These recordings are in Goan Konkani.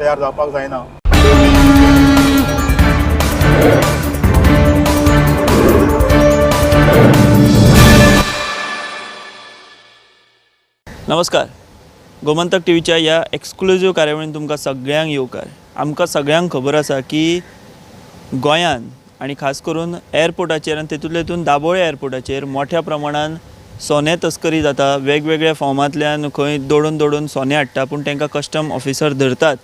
तयार जावपाक जायना. नमस्कार, गोमंतक टी व्हीच्या ह्या एक्सक्लुजीव कार्यावळीन तुमकां सगळ्यांक येवकार. आमकां सगळ्यांक खबर आसा की गोंयान आनी खास करून एअरपोर्टाचेर आनी तेतूंतले तेतून दाबोळे एअरपोर्टाचेर मोठ्या प्रमाणान सोने तस्करी जाता. वेगवेगळ्या फॉर्मांतल्यान खंय दोडून दोडून सोने हाडटा, पूण तांकां कस्टम ऑफिसर धरतात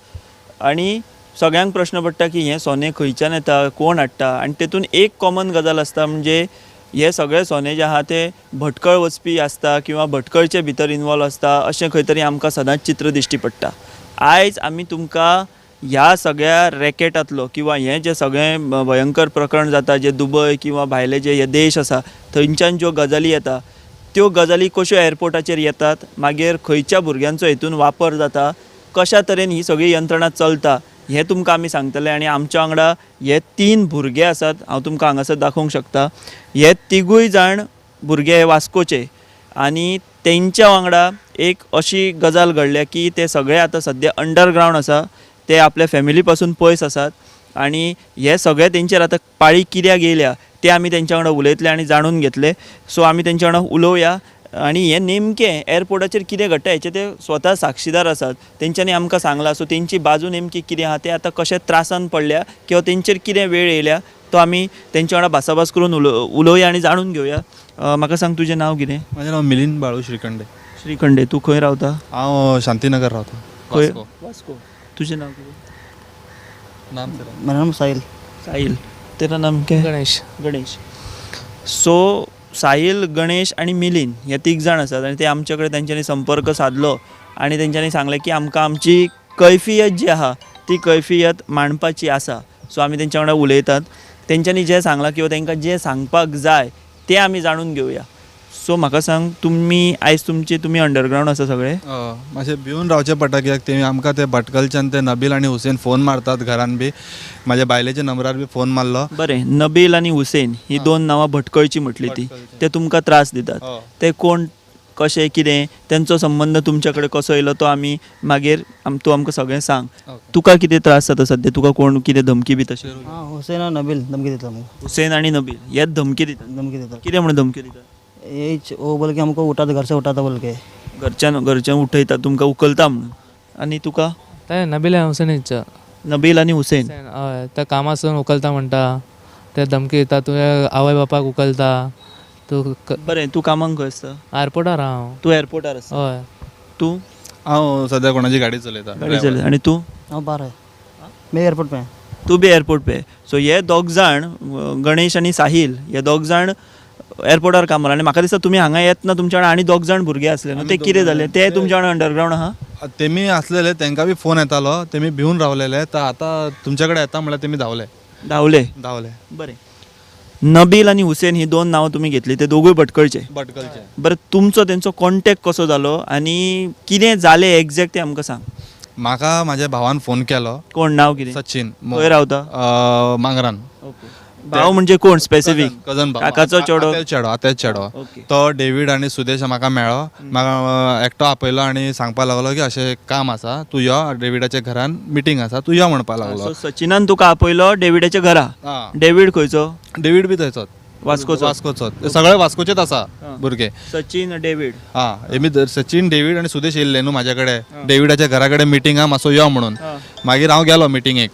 आनी सगळ्यांक प्रश्न पडटा की हें सोने खंयच्यान येता, कोण हाडटा. आनी तेतून एक कॉमन गजाल आसता, म्हणजे हे सगळे सोने जे आहा ते भटकळ वचपी आसता किंवा भटकळचे भितर इनवॉल्व आसता, अशें खंय तरी आमकां सदांच चित्र दिश्टी पडटा. आयज आमी तुमकां ह्या सगळ्या रॅकेटांतलो किंवा हें जें सगळें भयंकर प्रकरण जाता, जें दुबय किंवा भायले जे हे देश आसा थंयच्यान ज्यो गजाली येता त्यो गजाली कश्यो एअरपोर्टाचेर येतात, मागीर खंयच्या भुरग्यांचो हेतून वापर जाता, कशा तरेन ही सगळी यंत्रणा चलता, हें तुमकां आमी सांगतले. आनी आमच्या वांगडा हे तीन भुरगे आसात, हांव तुमकां हांगासर दाखोवंक शकता. हे तिगूय जाण भुरगे वास्कोचे आनी तेंच्या वांगडा एक अशी गजाल घडल्या की ते सगळे आतां सद्या अंडरग्रावंड आसा, ते आपल्या फॅमिली पासून पयस आसात आनी हे सगळे तेंचेर आतां पाळी कित्याक येयल्या ते आमी तेंच्या वांगडा उलयतले आनी जाणून घेतले. सो आमी तेंच्या वांगडा उलोवया आनी हें नेमकें एअरपोर्टाचेर कितें घडटा हेचे ते स्वता साक्षीदार आसात, तेंच्यांनी आमकां सांगलां. सो तेंची बाजू नेमकी कितें आहा, ते आतां कशे त्रासान पडल्या किंवा तेंचेर कितें वेळ येयल्या तो आमी तेंच्या वांगडा भासाभास करून उलोवया आनी जाणून घेवया. म्हाका सांग, तुजें नांव कितें? म्हाजें नांव मिलिंद बाळू श्रीखंडे. श्रीखंडे. तूं खंय रावता? हांव शांतीनगर रावता. खंय? वास्को. वास्को. तुजें नांव कितें? नाम? मेरा नाम साहिल. साहिल. तेरा नाम क्या? गणेश. गणेश. सो साहिल, गणेश आनी मिलिंद हे तीग जाण आसात आनी ते आमचे कडेन तेंच्यांनी संपर्क सादलो आनी तेंच्यांनी सांगलें की आमकां आमची कैफियत जी आहा ती कैफियत मांडपाची आसा. सो आमी तेंच्या वांगडा उलयतात, तेंच्यांनी जें सांगलां किंवा तेंकां जें सांगपाक जाय तें आमी जाणून घेवया. सो म्हाका सांग, तुमी आयज तुमची तुमी अंडरग्रावंड आसा सगळे? मातशें भिवन रावचें पडटा, कित्याक तेमी आमकां ते भटकलच्यान ते नबील आनी हुसेन फोन मारतात. घरान बी म्हाज्या बायलेच्या नंबरार बी फोन मारलो. बरें, नबील आनी हुसेन ही दोन नांवां भटकळची म्हटली ती, ते तुमकां त्रास दितात. ते कोण, कशें, कितें, तेंचो संबंद तुमच्या कडेन कसो येयलो तो आमी मागीर तूं आमकां सगळें सांग. तुका कितें त्रास जाता सद्या? तुका कोण कितें धमकी बी तशें? हाँ, हुसैन और नबील धमकी देता हमको. हुसेन आनी नबील हेच धमकी दितात? धमकी देता. कितें म्हणून धमकी दितात? यही वो बोल के हमको उठाता, घर से उठाता बोल के. घरच्यान घरच्यान उठयता, तुमकां उखलता म्हणून. आनी तुका? ते नबील आनी हुसेनीच. नबील आनी हुसेन. हय, ते कामासून उखलता म्हणटा, ते धमकी दिता, तुवें आवय बापाक उखलता तूं. बरें, तूं कामाक खंय आसता? एअरपोर्टार हांव. तूं एअरपोर्टार आसता? हय. तूं? हांव सद्या कोणाची गाडी चलयता. गाडी चलयता. आनी तूं? हाँ, बाहर है, मैं एयरपोर्ट पे है. तूं बी एअरपोर्ट पे. सो हे दोग जाण, गणेश आनी साहील, हे दोग जाण एअरपोर्टार कामार. आनी म्हाका दिसता तुमी हांगा येतना तुमच्या वांगडा आनी दोग जाण भुरगे आसले न्हू, ते कितें जाले? ते तुमच्या वांगडा अंडरग्रावंड आहा? तेमी आसलेले, तेंकां बी फोन येतालो, तेमी भिवन रावलेले. तर आतां तुमच्या कडेन येता म्हणल्यार तेमी धांवले. धांवले? धांवले. बरें, नबील आनी हुसेन ही दोन नांवां तुमी घेतली, ते दोगूय भटकळचे? भटकलचे. बरें, तुमचो तेंचो कॉन्टेक्ट कसो जालो आनी कितें जालें एग्जॅक्ट तें आमकां सांग. म्हाका म्हाज्या भावान फोन केलो. कोण, नांव कितें? सचिन. खंय रावता? मांगरान. भाव म्हणजे कोण स्पेसिफीक? कजन भाव. काकाचो चेडो? आत्याचो चेडो, आत्याचो चेडो. तो डेवीड आनी सुदेश म्हाका मेळ्ळो. म्हाका एकटो आपयलो आनी सांगपाक लागलो की अशें काम आसा, तूं यो, डेविडाच्या घरान मिटींग आसा, तूं यो म्हणपाक लागलो. सो सचिनान तुका आपयलो डेविडाच्या घरा? आं. डेवीड खंयचो? डेवीड बी थंयचोच. वास्कोचो? वास्कोचो. ते सगळे वास्कोचेच आसा भुरगे. सचिन, डेवीड. हा, हेमी सचिन, डेवीड आनी सुदेश येयल्ले न्हू म्हाज्या कडेन, डेविडाच्या घरा कडेन मिटींग आहा, मातसो यो म्हणून. मागीर हांव गेलो मिटिंगेक.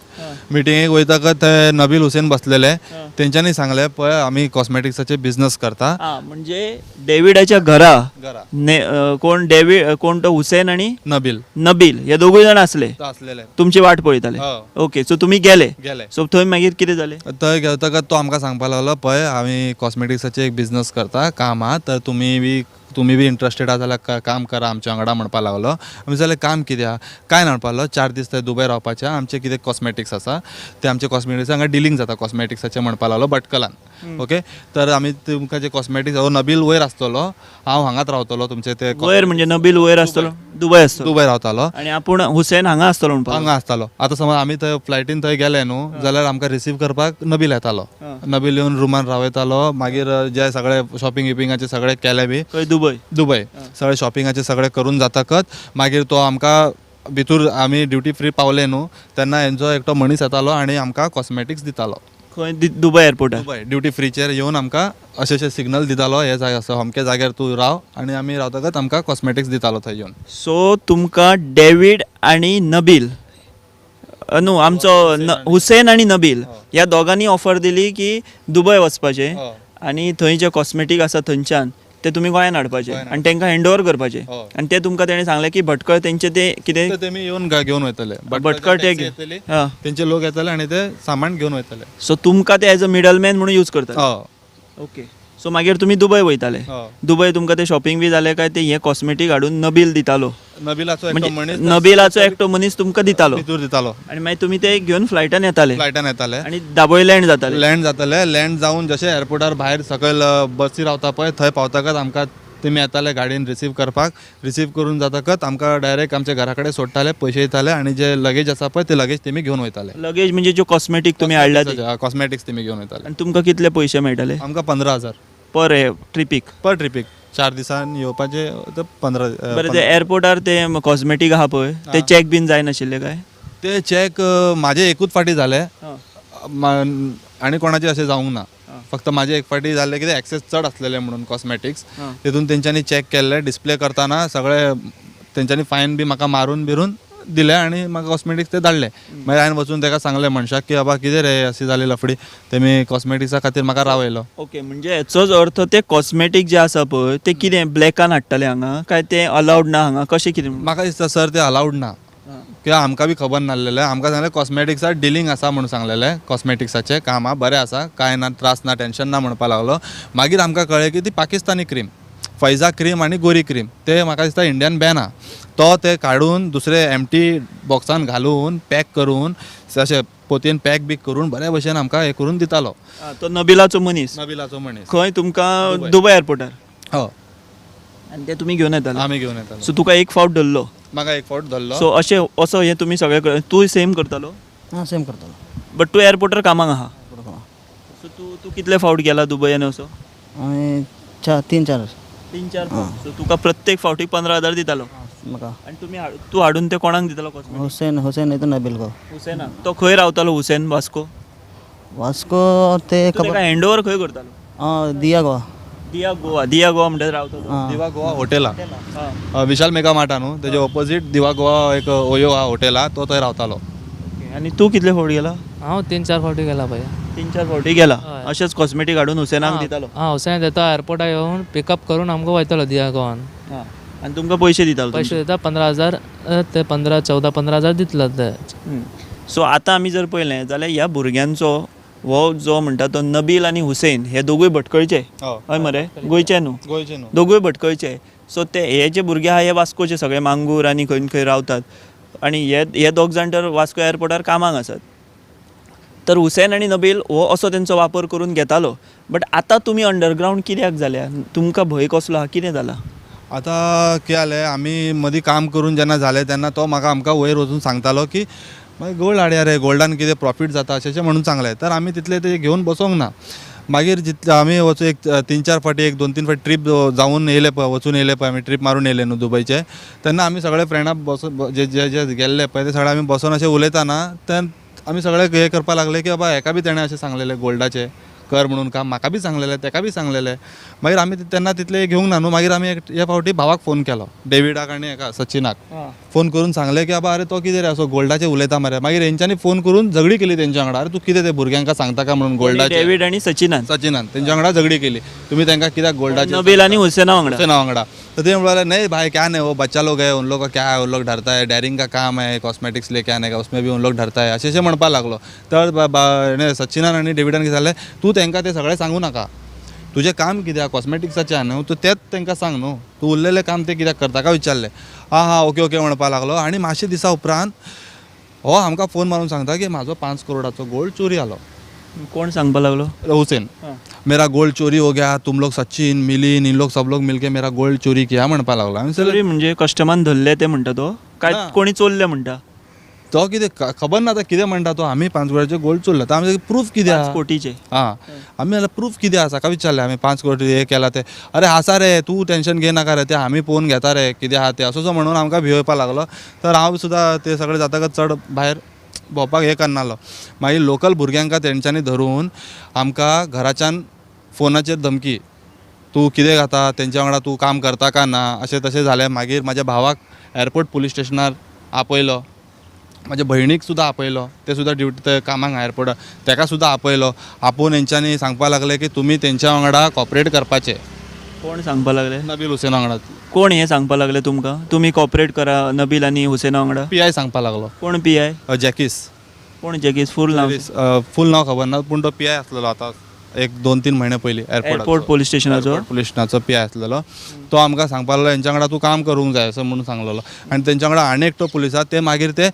मिटिंगेक वयतकच ते नबील हुसेन बसलेले. तेंच्यांनी सांगलें, पळय, आमी कॉस्मेटिक्साचे बिजनस करता. आ, म्हणजे डेविडाच्या घरा घरा कोण डेवीड, कोण तो हुसेन आनी नबील. नबील हे दोगूय जाण आसले? आसलेले. तुमची वाट पळयताले? हय. ओके, सो तुमी गेले? गेले. सो थंय मागीर कितें जालें? थंय गेलतकच तो आमकां सांगपाक लागलो, पळय, आमी कॉस्मेटिक्साचे एक बिजनस करता, काम आहा, तर तुमी बी इंट्रस्टेड आहा जाल्यार काम करा आमच्या वांगडा म्हणपाक लागलो. आमी जाल्यार काम कितें आहा काय ना म्हणपाक लागलो. 4 दीस थंय दुबय रावपाचे, आमचें कितें कॉस्मेटिक्स आसा ते आमचे कॉस्मेटिक्स हांगा डिलींग जाता कॉस्मेटिक्साचें म्हणपाक लागलो भटकलान. ओके, तर आमी तुमकां जे कॉस्मेटिक्स, हो नबील वयर आसतलो, हांव हांगाच रावतलो, तुमचे ते वयर म्हणजे नबील वयर आसतलो, दुबय आसतलो? दुबय रावतालो. आनी आपूण हुसेन हांगा आसतलो म्हणपाक? हांगा आसतालो. आतां समज आमी थंय फ्लायटीन थंय गेले न्हू जाल्यार आमकां रिसीव करपाक नबील येतालो. नबील येवन रुमान रावयतालो. मागीर जे सगळे शॉपिंग बिपिंगाचे सगळे केले बी. खंय, दुबय? दुबय. सगळे शॉपिंगाचे सगळे करून जातकच मागीर तो आमकां भितूर आमी ड्युटी फ्री पावले न्हू तेन्ना हेंचो एकटो मनीस येतालो आनी आमकां कॉस्मेटिक्स दितालो. खंय? दुबय एअरपोर्टार? दुबय ड्युटी फ्रीचेर येवन आमकां अशें अशें सिग्नल दितालो, हे जागे आसा अमके जाग्यार तूं राव, आनी आमी रावतकच आमकां कॉस्मेटिक्स दितालो थंय येवन. सो तुमकां डेवीड आनी नबील न्हू आमचो हुसेन आनी नबील ह्या दोगांनी ऑफर दिली की दुबय वचपाचें आनी थंय जे कॉस्मेटीक आसा थंयच्यान ते तुमी गोंयान हाडपाचे आनी तांकां हँड ओवर करपाचे. आनी ते तुमकां तेणें सांगलें की भटकळ तेंचे ते कितें तेमी येवन घेवन वयतले, भटकळ ते तेंचे लोक येतले आनी ते सामान घेवन वयतले. सो तुमकां ते एज अ मिडलमॅन म्हणून यूज करतात. ओके. सो मागीर तुमी दुबय वयताले, दुबय तुमकां ते शॉपिंग बी जालें काय ते हे कॉस्मेटीक हाडून नबील दितालो? नबिलाचो एकटो मनीस, नबिलाचो एकटो मनीस तुमकां दितालो, भितूर दितालो. आनी मागीर तुमी ते घेवन फ्लायटान येताले? फ्लायटान येताले आनी दाबोळी लँड जाताले? लँड जाताले. लँड जावन जशें एअरपोर्टार भायर सकयल बसी रावता पळय थंय पावतकच आमकां तेमी येताले गाडयेन रिसीव करपाक. रिसीव करून जातकच आमकां डायरेक्ट आमच्या घरा कडेन सोडटाले, पयशे दिताले आनी जे लगेज आसा पळय ते लगेज तेमी घेवन वयताले. लगेज म्हणजे ज्यो कॉस्मेटीक तुमी हाडल्या ते? कॉस्मेटिक्स तेमी घेवन वयताले. आनी तुमकां कितले पयशे मेळटाले? आमकां 15,000 पर ट्रिपीक? पर ट्रिपीक 4 दिसान येवपाचे 15. बरें, ते एअरपोर्टार ते कॉस्मेटीक आहा पळय ते चॅक बीन जाय नाशिल्ले काय? ते चॅक म्हाजे एकूच फाटी जाले आनी कोणाचे अशें जावंक ना. फक्त म्हाजे एक फाटी जाल्लें कितें एक्सेस चड आसलेले म्हणून कॉस्मेटिक्स, तितून तेंच्यांनी चॅक केल्ले. डिस्प्ले करतना सगळे तेंच्यांनी फायन बी म्हाका मारून बिरून दिले आनी म्हाका कॉस्मेटिक्स ते धाडले. मागीर हांवें वचून ताका सांगलें मनशाक की बाबा कितें रे अशी जाली लफडी, तेमी कॉस्मेटिक्सा खातीर म्हाका रावयलो. ओके, म्हणजे हेचोच अर्थ ते कॉस्मेटीक जे आसा पळय ते कितें ब्लॅकान हाडटाले हांगा काय ते अलावड ना हांगा, कशें कितें? म्हाका दिसता सर ते अलावड ना, कित्याक आमकां बी खबर नासलेलें. आमकां सांगलें कॉस्मेटिक्सा डिलींग आसा म्हणून सांगलेलें, कॉस्मेटिक्साचें काम आहा, बरें आसा, कांय ना, त्रास ना, टेंशन ना म्हणपाक लागलो. मागीर आमकां कळ्ळें की ती पाकिस्तानी क्रीम, फैजा क्रीम आनी गोरी क्रीम, ते म्हाका दिसता इंडियन बॅन आहा. तो ते काडून दुसरे एमटी बॉक्सान घालून पॅक करून अशें पोतयेन पॅक बी करून बरे भशेन आमकां हें करून दितालो. तो नबिलाचो मनीस? नबिलाचो मनीस. खंय तुमकां? दुबय एअरपोर्टार? हय. आनी ते तुमी घेवन येताले? आमी घेवन येताले. सो तुका एक फावट धरलो? म्हाका एक फावट धरलो. सो अशें असो हें तुमी सगळें तूं सेम करतालो? हां, सेम करतालो. बट तूं एअरपोर्टार कामाक आहा? सो तूं तूं कितले फावट गेला दुबयन असो? हांवें 3-4. 3-4 फावट. सो तुका प्रत्येक फावटी 15,000 दितालो? म्हाका. आनी तुमी तूं हाडून ते कोणाक दितालो कॉस्मेटिक? हुसेन, हुसेन न्ही तो नबील को. हुसेनाक. तो खंय रावतालो हुसेन? वास्को? वास्को ते खबर. हँड ओवर खंय करतालो? दिया गोवा. दिया गोवा. दिया गोवा म्हणटा रावता? दिवा गोवा हॉटेला, विशाल मेगा मार्टा न्हू तेजे ऑपोजीट दिवा गोवा एक ओयो आहा हॉटेल आहा, तो थंय रावतालो. आनी तूं कितले फावट गेला? हांव 3-4 फावटी गेला पळय. 3-4 फावटी गेला? अशेंच कॉस्मेटीक हाडून हुसेनाक दितालो? हां, हुसेन दिता, एअरपोर्टार येवन पिकअप करून आमकां वयतालो दिया गोवान. आनी तुमकां पयशे दितालो? पयशे दिता 15,000, ते 15, 14, 15,000 दितलो ते. सो आतां आमी जर पळयलें जाल्यार ह्या भुरग्यांचो हो जो म्हणटा तो नबील आनी हुसेन हे दोगूय भटकळचे. हय मरे? गोंयचे न्हू? गोंयचे न्हू, दोगूय भटकळचे. सो ते हे जे भुरगे आहा हे वास्कोचे सगळे मांगूर आनी खंय खंय रावतात आनी हे हे दोग जाण तर वास्को एअरपोर्टार कामाक आसात. तर हुसेन आनी नबील हो असो तेंचो वापर करून घेतालो. बट आतां तुमी अंडरग्रावंड कित्याक जाल्या? तुमकां भंय कसलो आहा, कितें जाला? आतां कितें जालें, आमी मदीं काम करून जेन्ना जालें तेन्ना तो म्हाका आमकां वयर वचून सांगतालो की मागीर गोल्ड हाडया रे, गोल्डान कितें प्रॉफीट जाता अशें अशें म्हणून सांगलें. तर आमी तितलें तें घेवन बसोंक ना. मागीर जितले आमी वचून एक 3-4 फावटी, 1-2-3 फावटी ट्रीप जावन येयले पळय, वचून येयले पळय, आमी ट्रीप मारून येयले न्हू दुबयचे, तेन्ना आमी सगळे फ्रेंडां बसून जे जे जे गेल्ले पळय ते सगळे आमी बसून अशें उलयतना ते आमी सगळे हें करपाक लागले की बाबा हेका बी तेणें अशें सांगलेलें गोल्डाचें कर म्हणून काम, म्हाका बी सांगलेलें, तेका बी सांगलेलें. मागीर आमी तेन्ना तितलें घेवंक ना न्हू. मागीर आमी हे फावटी भावाक फोन केलो, डेविडाक आनी हेका सचिनाक फोन करून सांगलें की बाबा अरे तो कितें रे असो गोल्डाचें उलयता मरे. मागीर हेंच्यांनी फोन करून झगडी केली तेंच्या वांगडा, अरे तूं कितें ते भुरग्यांक सांगता काय म्हणून गोल्डाचें. डेवीड आनी सचिनान? सचिनान तेंच्या वांगडा झगडी केली, तुमी तांकां कित्याक गोल्डाचें. नबील आनी हुसेना वांगडा? हुसेना वांगडा. तर ते म्हणपाक नाही भाई क्या नहीं, वो बच्चा लोग है, उन लोग का क्या है, उन लोग डरता है, डॅरिंग का काम है, कॉस्मेटिक्स लेके आने का, उसमें भी उन लोग डरता है, अशें अशें म्हणपाक लागलो. तर सचिनान आनी डेविडान कितें जालें, तूं तांकां तें सगळें सांगू नाका, तुजें काम कितें आहा कॉस्मेटिक्साचें आहा न्हू, तूं तेंच तांकां सांग न्हू, तूं उरलेलें काम तें कित्याक करता काय विचारलें. आं हां ओके ओके म्हणपाक लागलो. आनी मातशे दिसा उपरांत हो आमकां फोन मारून सांगता की म्हाजो 5 करोडाचो गोल्ड चोरी जालो. कोण सांगपाक लागलो? हुसेन. मेरा गोल्ड चोरी हो गया, तुम लोग सचिन मिलिंद इन लोग सब लोग मिलके मेरा गोल्ड चोरी किया म्हणपाक लागलो. चोरी म्हणजे कस्टमरान धरले ते म्हणटा तो काय कोणी चोरले म्हणटा? तो कितें खबर ना आतां कितें म्हणटा तो, आमी 5 कोटीचे गोल्ड चोरला, तर आमी प्रूफ कितें पांच आहा? कोटीचे. आं, आमी जाल्यार प्रूफ कितें आसा काय विचारलें आमी, 5 कोटी हे केला ते. अरे आसा रे, तूं टेंशन घे नाका रे, ते आमी पळोवन घेता रे कितें आहा तें, असो असो म्हणून आमकां भियोवपा लागलो. तर हांव सुद्दां ते सगळें जातकच चड भायर भोंवपाक हें करनासलो. मागीर लोकल भुरग्यांक तेंच्यांनी धरून आमकां घराच्यान फोनाचेर धमकी, तूं कितें खाता, तेंच्या वांगडा तूं काम करता का ना, अशें तशें जालें. मागीर म्हाज्या भावाक एअरपोर्ट पुलीस स्टेशनार आपयलो, म्हाज्या भयणीक सुद्दां आपयलो, ते सुद्दां ड्युटी ते कामाक एअरपोर्टार, तेका सुद्दां आपयलो. आपोवन तेंच्यांनी सांगपा लागले की तुमी तेंच्या वांगडा कॉपरेट करपाचें. कोण सांगपा लागले? नबील हुसेना वांगडा. कोण हें सांगपा लागले तुमकां, तुमी कॉपरेट करा नबील आनी हुसेना वांगडा? पी I सांगपा लागलो. कोण पी I? जॅकीस. कोण जॅकीस? फूल नांव? फूल नांव खबर ना, पूण तो पी I आसलेलो आतां 1-2-3 म्हयने पयलीं एअरपोर्ट पुलीस स्टेशनाचो? पुलीस स्टेशनाचो पी I आसलेलो. तो आमकां सांगपा लागलो हेंच्या वांगडा तूं काम करूंक जाय असो म्हणून सांगलेलो. आनी तेंच्या वांगडा आनी एकटो पुलीस आहा, ते मागीर ते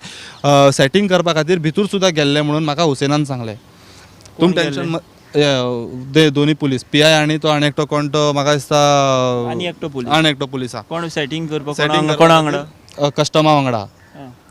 सेटींग करपा खातीर भितूर सुद्दां गेल्ले म्हणून म्हाका हुसेनान सांगलें. तुम टेंशन, ते दोनी पुलीस पी I आनी तो आनी एकटो कोण तो म्हाका दिसता आनी एकटो पुलीस. आनी एकटो पुलीस आहा. कोण सेटींग करपाक? सेटींग कोणा वांगडा? कस्टमर वांगडा.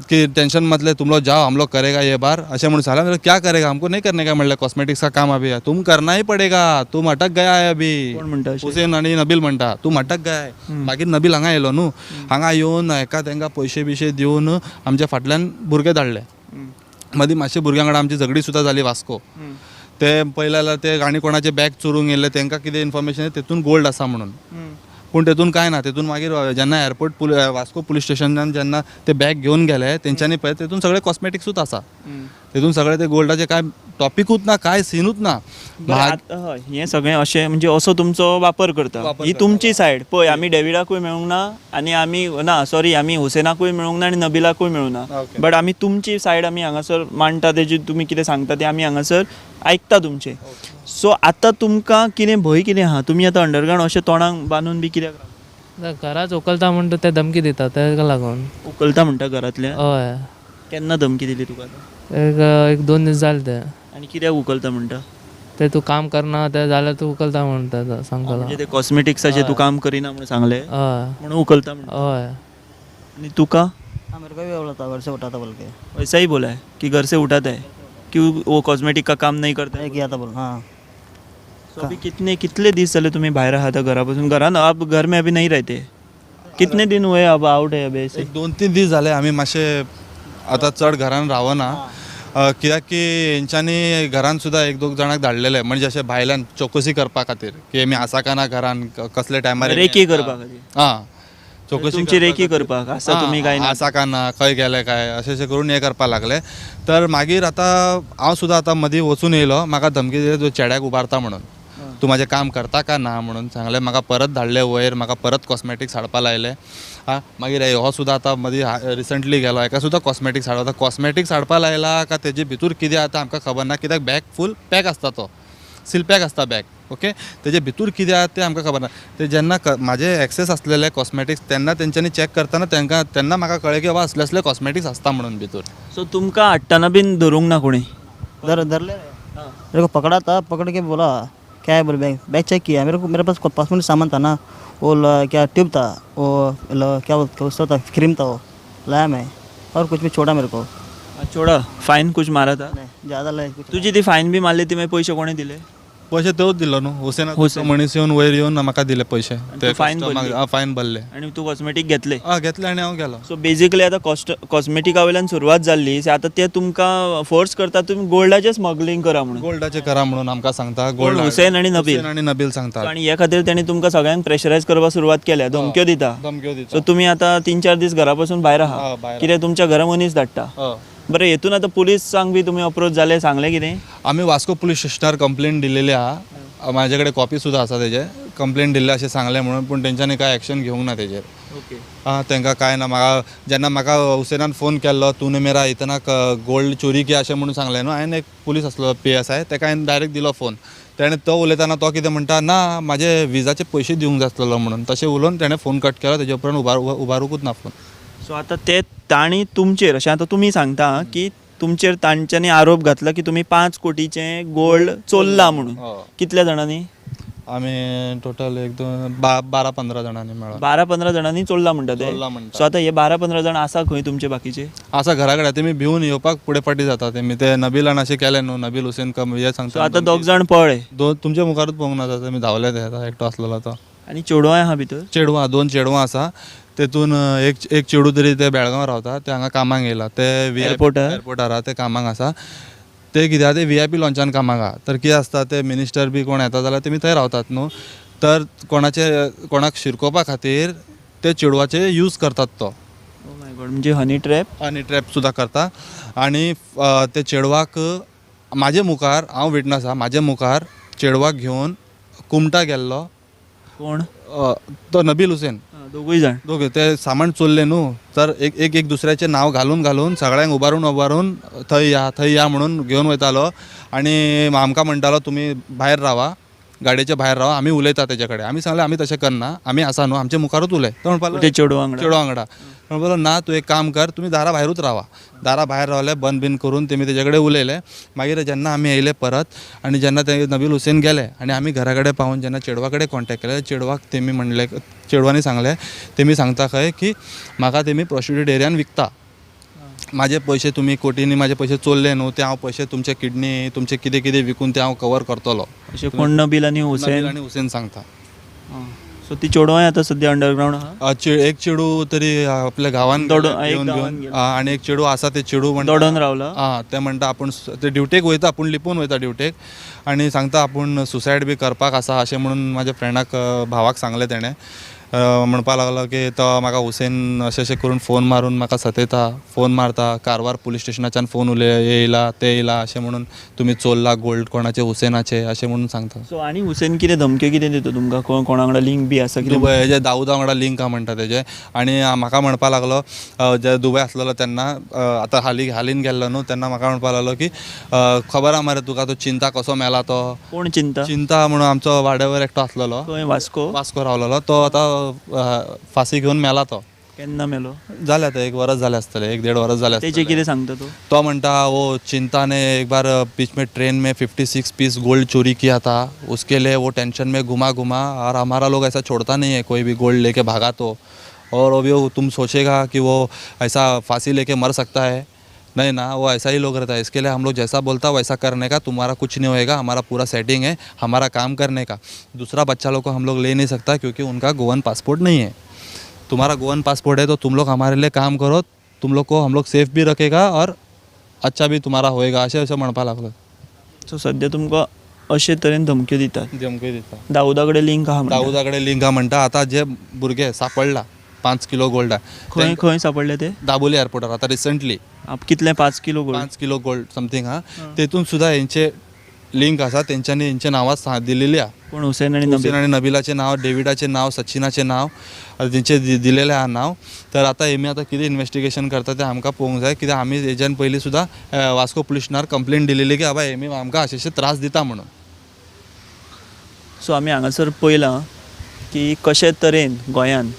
की टेंशन मत ले, तुम लोग जाओ, हम लोग करेगा ये बार, अशें म्हणून सांगलें. म्हणलें, क्या करेगा, हमको नहीं करने का, म्हणलें कॉस्मेटिक्स का काम अभी है, तुम करना ही पड़ेगा, तुम अटक गया है अभी. कोण म्हणटा अशें? हुसेन आनी नबील म्हणटा तूं अटक गया है. मागीर नबील हांगा येयलो न्हू, हांगा येवन हेका तेंकां पयशे बियशे दिवन आमच्या फाटल्यान भुरगे धाडले. मदीं मातशे भुरग्यां वांगडा आमची झगडी सुद्दां जाली वास्को. ते पळयले जाल्यार ते आनी कोणाचे बॅग चोरूंक येयल्ले, तेंकां कितें इन्फॉर्मेशन तेतून गोल्ड आसा म्हणून, पूण तेतून कांय ना. तेतून मागीर जेन्ना एअरपोर्ट वास्को पुलीस स्टेशनान जेन्ना ते बॅग घेवन गेले तेंच्यांनी पळय तेतून सगळे कॉस्मेटिक्सूच आसा, तेतून सगळे ते गोल्डाचे कांय टॉपिकूच ना, कांय सिनूच ना. आतां हय, हें सगळें अशें म्हणजे असो तुमचो वापर करता, ही तुमची सायड. पळय आमी डेविडाकूय मेळूंक ना आनी आमी ना सॉरी आमी हुसेनाकूय मेळूंक ना आनी नबिलाकूय मेळूंक ना, बट आमी तुमची सायड आमी हांगासर मांडटा, तेजी तुमी कितें सांगता तें आमी हांगासर आयकता तुमचें. सो आतां तुमकां कितें भंय कितें आहा? तुमी आतां अंडरग्रावंड अशें तोंडाक बांदून बी कित्याक रावता? घराच उखलता म्हणटा ते धमकी दिता तेका लागून. उखलता म्हणटा घरांतल्यान? हय. केन्ना धमकी दिली तुका? एक 2 दीस जाले ते. आनी कित्याक उखलता म्हणटा? ते तूं काम करना ते जाल्यार तूं उखलता म्हणटा सांगतलो. म्हणजे ते कॉस्मेटिक्साचे तूं काम करिना म्हणून सांगलें? हय. म्हणून उखलता म्हणटा? हय. आनी तुका? हाँ, मेरे को भी बोला था, घर से उठाता बोल के. वैसा ही बोला है कि घर से उठाता है, क्यों वो कॉस्मेटिक का काम नहीं करता है? नहीं किया था बोल. हाँ. तो अभी कितले दीस जाले तुम्ही भायर आहात घरा पासून? घरान आप घर में अभी नहीं रहते, कितने दिन हुए अब आउट है अभी ऐसे? एक 2-3 दीस जाले आमी मातशे आतां चड घरान रावना, कित्याक की हेंच्यांनी घरान सुद्दां 1-2 जाणांक धाडलेले, म्हणजे अशें भायल्यान चवकशी करपा खातीर की आमी आसा काय ना घरान, कसले टायमार रेकी करपा खातीर. आं, चवकशी तुमची रेकी करपाक आसा तुमी काय ना, आसा काय ना, खंय गेले काय, अशें अशें करून हें करपाक लागले. तर मागीर आतां हांव सुद्दां आतां मदीं वचून येयलो, म्हाका धमकी दिली तूं चेड्याक उबारता म्हणून, तूं म्हाजें काम करता काय ना म्हणून सांगलें. म्हाका परत धाडले वयर, म्हाका परत कॉस्मेटिक्स हाडपा लायले. आं, मागीर हो सुद्दां आतां मदीं रिसंटली गेलो, हेका सुद्दां कॉस्मेटिक्स हाडपा, आतां कॉस्मेटिक्स हाडपा लायला काय तेजे भितूर कितें आतां आमकां खबर ना, कित्याक बॅग फूल पॅक आसता, तो सील पॅक आसता बॅग, ओके, तेजे भितूर कितें आहा तें आमकां खबर ना. ते जेन्ना म्हाजे एक्सेस आसलेले कॉस्मेटिक्स तेन्ना तेंच्यांनी चॅक करतना तेंकां तेन्ना म्हाका कळ्ळें की बाबा असले असले कॉस्मेटिक्स आसता म्हणून भितूर. सो तुमकां हाडटना बीन धरूंक ना कोणी? धर ले, मेरे को पकड़ा था, पकड़ के बोला क्या है बोले, बैग बैग चेक किया, मेरे को मेरे पास कॉस्मेटिक सामान था ना, वो क्या ट्यूब था, वो क्या उसका था, क्रीम था, वो लाया मैं और कुछ भी छोड़ा मेरे को. छोड़ा, फायन कुछ मारा था? नहीं, ज़्यादा लाए कुछ. तुजी ती फायन बी मारली ती मागीर पयशे कोणें दिले? पयशे तोच दिलो न्हू, हुसेन हुसेन. मनीस येवन वयर येवन म्हाका दिले पयशे. तूं फायन भरली? आं, फायन भरले. आनी तूं कॉस्मेटीक घेतले? आं, घेतले आनी हांव गेलो. सो बेजिकली आतां कॉस्मेटिका वयल्यान सुरवात जाल्ली, आतां ते तुमकां फोर्स करता तुमी गोल्डाचें स्मगलिंग करा म्हणून. गोल्डाचें करा म्हणून आमकां सांगता. गोल्ड हुसेन आनी नबील. हुसेन आनी नबील सांगता. आनी हे खातीर तेणी तुमकां सगळ्यांक प्रेशरायज करपाक सुरवात केल्या, धमक्यो दिता. धमक्यो दिता. सो तुमी आतां 3-4 दीस घरा पासून भायर आहा, भायर. कित्याक तुमच्या घरा मनीस धाडटा. हय. बरें, हेतून आतां पुलिसांक बी तुमी अप्रोच जाले, सांगलें कितें? आमी वास्को पुलीस स्टेशनार कंप्लेन दिलेली आहा, म्हाजे कडेन कॉपी सुद्दां आसा तेजे, कंप्लेन दिल्ले अशें सांगलें म्हणून, पूण तेंच्यांनी कांय एक्शन घेवंक ना तेजेर. ओके. आं, तेंकां कांय ना. म्हाका जेन्ना म्हाका हुसेनान फोन केल्लो, तूं मेरा इतना गोल्ड चोरी किया अशें म्हणून सांगलें न्हू, हांवें एक पुलीस आसलो पी एस I, तेका हांवें डायरेक्ट दिलो फोन. तेणें तो उलयतना तो कितें म्हणटा, ना म्हाजे विजाचे पयशे दिवंक जाय आसलेलो म्हणून, तशें उलोवन तेणें फोन कट केलो. तेजे उपरांत उबारुकूच ना फोन. सो आतां ते तांणी तुमचेर अशें आतां तुमी सांगता की तुमचेर तांच्यांनी आरोप घातला की तुमी 5 कोटीचें गोल्ड चोरलां म्हणून. हय. कितल्या जाणांनी? आमी टोटल एक दोन 12-15 जाणांनी मेळोन. 12-15 जाणांनी चोरला म्हणटा ते. चोरला म्हणटा. सो आतां हे 12-15 जाण आसा खंय तुमचे बाकीचे? आसा घरा कडेन. तेमी भिवन येवपाक फुडें फाटीं जाता. तेमी ते नबीलान अशें केलें न्हू, नबील हुसेन कम हे सो सांगता. आतां दोग जाण पळ्ळे. दोन तुमच्या मुखारूच पळोवंक ना जाता, तेमी धांवले ते. आतां एकटो आसलेलो तो. आनी चेडवां आहा भितर? चेडवां, 2 चेडवां आसा. तेतून एक चेडूं तरी ते बेळगांव रावता, ते हांगा कामाक येयला. ते एअरपोर्टार? एअरपोर्टार आहा, ते कामाक आसा. ते कितें आहा, ते VIP लॉंचान कामाक आहा. तर कितें आसता, ते मिनिस्टर बी कोण येता जाल्यार तेमी थंय रावतात न्हू. तर कोणाक शिरकोवपा खातीर ते चेडवाचे यूज करतात तो. ओ my God, म्हणजे हनी ट्रॅप? हनी ट्रॅप सुद्दां करता. आनी ते चेडवाक म्हाजे मुखार, हांव विटनस आहा, म्हाजे मुखार चेडवाक घेवन कुमटा गेल्लो. कोण? तो नबील हुसेन. दोगूय जाण? दोगे ते सामान चोरले न्हू, तर एक एक एक दुसऱ्याचें नांव घालून घालून सगळ्यांक उबारून उबारून थंय या थंय या म्हणून घेवन वयतालो. आनी आमकां म्हणटालो तुमी भायर रावा, गाडयेच्या भायर रावा, आमी उलयता तेजे कडेन. आमी सांगलें आमी तशें करना, आमी आसा न्हू, आमच्या मुखारूच उलय. तो म्हणपाक ते चेडवा वांगडा? चेडवा वांगडा. तो म्हणपाक लागलो ना, तूं एक काम कर, तुमी दारा भायरूच रावा. दारा भायर रावले, बंद बीन करून तेमी तेजे कडेन उलयले. मागीर जेन्ना आमी येयले परत आनी जेन्ना ते नबील हुसेन गेले आनी आमी घरा कडेन पावून जेन्ना चेडवा कडेन कॉन्टेक्ट केले, चेडवाक तेमी म्हणलें, चेडवांनी सांगलें, तेमी सांगता खंय की म्हाका तेमी प्रोस्टिट्यूट एरियान विकता, म्हाजे पयशे तुमी कोटींनी म्हाजे पयशे चोरले न्हू, ते हांव पयशे तुमचे किडनी तुमचे कितें कितें विकून ते हांव कवर करतलो. अशें कोण? नबील आनी हुसेन? नबील आनी हुसेन सांगता. सो ती चेडवां आतां सद्या अंडरग्रावंड आहा? एक चेडूं तरी आपल्या गांवान एक घेवन, आनी एक चेडूं आसा, ते चेडूं म्हणटा दोडोन रावला. आं, ते म्हणटा आपूण ते ड्युटेक वयता, आपूण लिपून वयता ड्युटेक आनी सांगता आपूण सुसायड बी करपाक आसा अशें म्हणून म्हाज्या फ्रेंडाक, भावाक सांगलें तेणें. म्हणपाक लागलो की तो म्हाका हुसेन अशें अशें करून फोन मारून म्हाका सतयता, फोन मारता, कारवार पुलीस स्टेशनाच्यान फोन उलय येयला ते येयला अशें म्हणून तुमी चोरला गोल्ड कोणाचे हुसेनाचे अशें म्हणून सांगता. सो आनी हुसेन कितें धमक्यो कितें दिता तुमकां? कोणा वांगडा लिंक बी आसा कितें? दुबय हेजे दाऊदा वांगडा लिंक आहा म्हणटा तेजे. आनी म्हाका म्हणपाक लागलो, जे दुबय आसलेलो तेन्ना, आतां हालीन गेल्लो न्हू, तेन्ना म्हाका म्हणपाक लागलो की खबर आहा मरे तुका तो चिंता कसो मेला तो. कोण चिंता? चिंता म्हणून आमचो वाड्यावर एकटो आसलेलो. खंय? वास्को? वास्को रावलेलो तो. आतां फांसी घेवन मेला तो. केन्ना मेलो? जालें आतां 1 वरस जालें आसतलें, 1-1.5 वरस जालें तेजे आसतलें. कितें सांगता तो? तो म्हणटा वो चिंता ने एक बार बीच में ट्रेन में 56 पीस गोल्ड चोरी किया था, उसके लिए वो टेंशन में घुमा घुमा, और हमारा लोग ऐसा छोड़ता नहीं है कोई भी गोल्ड लेके भागा तो, और अभी वो तुम सोचेगा कि वो ऐसा फांसी लेके मर सकता है, नहीं ना, वो ऐसा ही लोग रहता है। इसके लिए हम लोग जैसा बोलता वैसा करने का, तुम्हारा कुछ नहीं होएगा, हमारा पूरा सेटिंग है, हमारा काम करने का। दूसरा बच्चा लोग को हम लोग ले नहीं सकता क्योंकि उनका गोवन पासपोर्ट नहीं है। तुम्हारा गोवन पासपोर्ट है तो तुम लोग हमारे लिए काम करो, तुम लोग को हम लोग सेफ भी रखेगा और अच्छा भी तुम्हारा होएगा, अशें अशें म्हणपाक लागलो। सो सद्या तुमकां अशे तरेन धमक्यो दितात? धमक्यो दिता। दाऊदा कडेन लिंक आहा म्हणटा? दाऊदा कडेन लिंक आहा म्हणटा। आतां जे भुरगे सापडला 5 किलो गोल्ड खंय खंय सापडले ते? दाबोली एअरपोर्टार आतां रिसंटली। कितले? 5 kilo gold? 5 kilo gold something आहा। तेतून सुद्दां हेंचे लिंक आसा, तेंच्यांनी हेंचे नांवां दिलेली आहा। कोण? हुसेन आनी नबील? हुसेन आनी नबिलाचें नांव, डेविडाचें नांव, सचिनाचें नांव, आतां तेंचें दिलेलें आहा नांव। तर आतां हेमी आतां कितें इन्वेस्टिगेशन करता तें आमकां पळोवंक जाय, कित्याक आमी हेज्यान पयलीं सुद्दां वास्को पुलीस स्टेशनार कंप्लेन दिलेली की बाबा हेमी आमकां अशे अशे त्रास दिता म्हणून। सो आमी हांगासर पळयलां की कशे तरेन गोंयान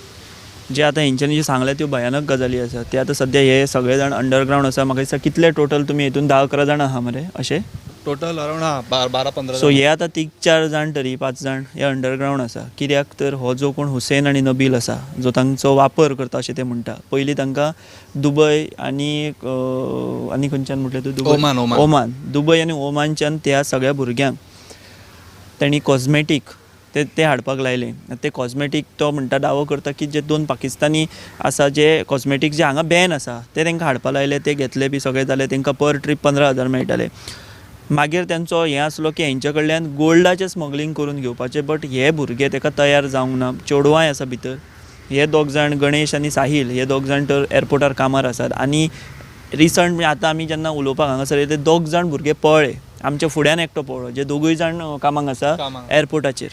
जे आतां हेंच्यांनी जे सांगलें त्यो भयानक गजाली आसा, ते आतां सद्या हे सगळे जाण अंडरग्रावंड आसा। म्हाका दिसता कितले टोटल तुमी हितून 10-11 जाणां आहा मरे अशे? टोटल अरावंड आहा 12-15। सो हे आतां 3-4 जाण तरी 5 जाण हे अंडरग्रावंड आसा, कित्याक तर हो जो कोण हुसेन आनी नबील आसा जो तांचो वापर करता अशें ते म्हणटा। पयलीं तांकां दुबय आनी आनी खंयच्यान म्हटलें तूं? Dubai, Oman, Oman. Oman, Dubai आनी ओमानच्यान त्या सगळ्या भुरग्यांक तांणी कॉस्मेटीक ते हाडपाक लायले। ते कॉस्मेटीक तो म्हणटा दावो करता की जे 2 पाकिस्तानी आसा जे कॉस्मेटीक जे हांगा बॅन आसा ते तांकां हाडपाक लायले, ते घेतले बी सगळे जाले, तांकां पर ट्रीप 15,000 मेळटाले। मागीर तेंचो हें आसलो की हेंच्या कडल्यान गोल्डाचें स्मगलींग करून घेवपाचें, बट हे भुरगे तेका तयार जावंक ना। चेडवांय आसा भितर, हे दोग जाण गणेश आनी साहील हे दोग जाण तर एअरपोर्टार कामार आसात। आनी रिसंट म्हणजे आतां आमी जेन्ना उलोवपाक हांगासर येयले ते दोग जाण भुरगे पळ्ळे, आमच्या फुड्यान एकटो पळ्ळो, जे दोगूय जाण कामाक आसा एअरपोर्टाचेर।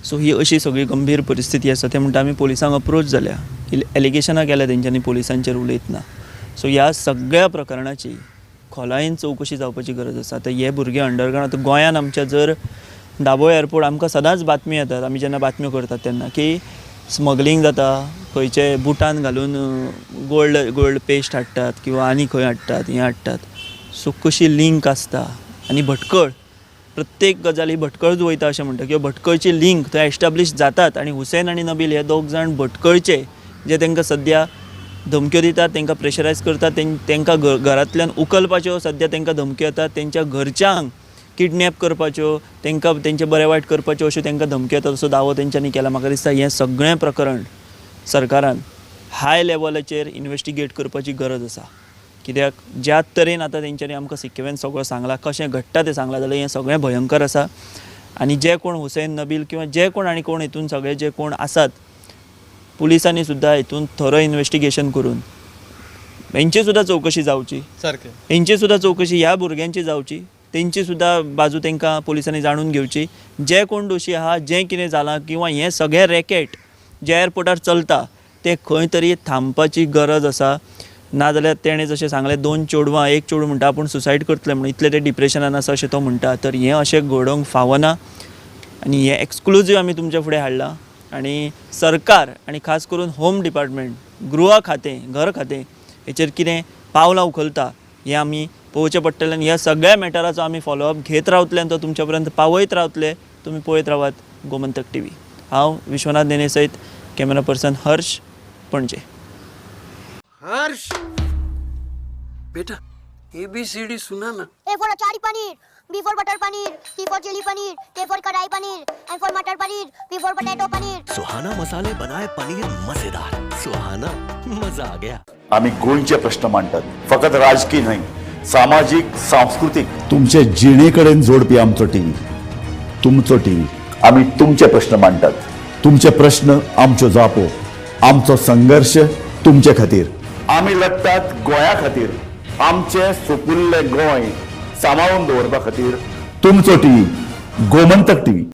सो ही अशी सगळी गंभीर परिस्थिती आसा। ते म्हणटा आमी पोलिसांक अप्रोच जाल्या, एलिगेशनां केल्या तेंच्यांनी पोलिसांचेर उलयतना। सो ह्या सगळ्या प्रकरणाची खोलायेन चवकशी जावपाची गरज आसा। आतां हे भुरगे अंडरग्रावंड, आतां गोंयान आमच्या जर दाबोळे एअरपोर्ट आमकां सदांच बातमी येतात, आमी जेन्ना बातम्यो करतात तेन्ना की स्मगलींग जाता, खंयचे बुटान घालून गोल्ड पेस्ट हाडटात किंवा आनी खंय हाडटात, हें हाडटात। सो कशी लिंक आसता आनी भटकळ प्रत्येक गजाल ही भटकळच वयता अशें म्हणटा किंवा भटकळची लिंक थंय एस्टाब्लीश जातात आनी हुसेन आनी नबील हे दोग जाण भटकळचे जे तांकां सद्या धमक्यो दितात, तांकां प्रेशरायज करतात, तांकां घरांतल्यान उखलपाच्यो सद्या तांकां धमक्यो येतात, तेंच्या घरच्यांक किडनॅप करपाच्यो, तांकां तेंचें बरें वायट करपाच्यो अश्यो तांकां धमक्यो येतात असो दावो तेंच्यांनी केला. म्हाका दिसता हें सगळें प्रकरण सरकारान हाय लेवलाचेर इन्वेस्टिगेट करपाची गरज आसा. कित्याक ज्या तरेन आतां तेंच्यांनी आमकां सिक्किमेन सगळो सांगलां, कशें घडटा तें सांगलां जाल्यार हें सगळें भयंकर आसा. आनी जे कोण हुसेन नबील किंवा जे कोण आनी कोण हितून सगळे जे कोण आसात, पुलिसांनी सुद्दां हितून थरो इन्वेस्टिगेशन करून हेंची सुद्दां चवकशी जावची, सारकें, हेंची सुद्दां चवकशी ह्या भुरग्यांची जावची, तेंची सुद्दां बाजू तांकां पुलिसांनी जाणून घेवची. जे कोण दोशी आहा, जें कितें जालां किंवा हें सगळें रॅकेट जें एअरपोर्टार चलता तें खंय तरी थांबपाची गरज आसा. नाजाल्यार तेणें जशें सांगलें 2 चेडवां, एक चेडूं म्हणटा आपूण सुसायड करतलें म्हणून, इतलें तें डिप्रेशनान आसा अशें तो म्हणटा. तर हें अशें घडोवंक फावना आनी हें एक्सक्लुजीव आमी तुमच्या फुडें हाडलां. आनी सरकार आनी खास करून होम डिपार्टमेंट, गृह खातें, घर खातें हेचेर कितें पावलां उखलता हें आमी पळोवचें पडटलें. आनी ह्या सगळ्या मॅटराचो आमी फॉलोअप घेत रावतले आनी तो तुमच्या पर्यंत पावयत रावतले. तुमी पळयत रावात गोमंतक टीव्ही. हांव विश्वनाथ नेने सयत कॅमेरा पर्सन हर्ष, पणजे. हर्ष बेटा ABCD सुना ना. A for achari paneer, B for butter paneer, C for chili paneer, K for kadai paneer, M for matar paneer, P for potato paneer. Suhana मसाले बनाए पनीर मजेदार. सुहाना मजा आ गया. आमी गोंयचे प्रश्न मांडटात, फकत राजकी न्हय, सामाजीक, सांस्कृतीक, तुमचे जिणे कडेन जोडपी आमचो टीव्ही, तुमचो टीव्ही. आमी तुमचे प्रश्न मांडटात, तुमचे प्रश्न आमच्यो जापो, आमचो संघर्श तुमचे खातीर. आमी लडटात गोंया खातीर, आमचें सुपुल्लें गोंय सांबाळून दवरपा खातीर. तुमचो टीव्ही, गोमंतक टीव्ही.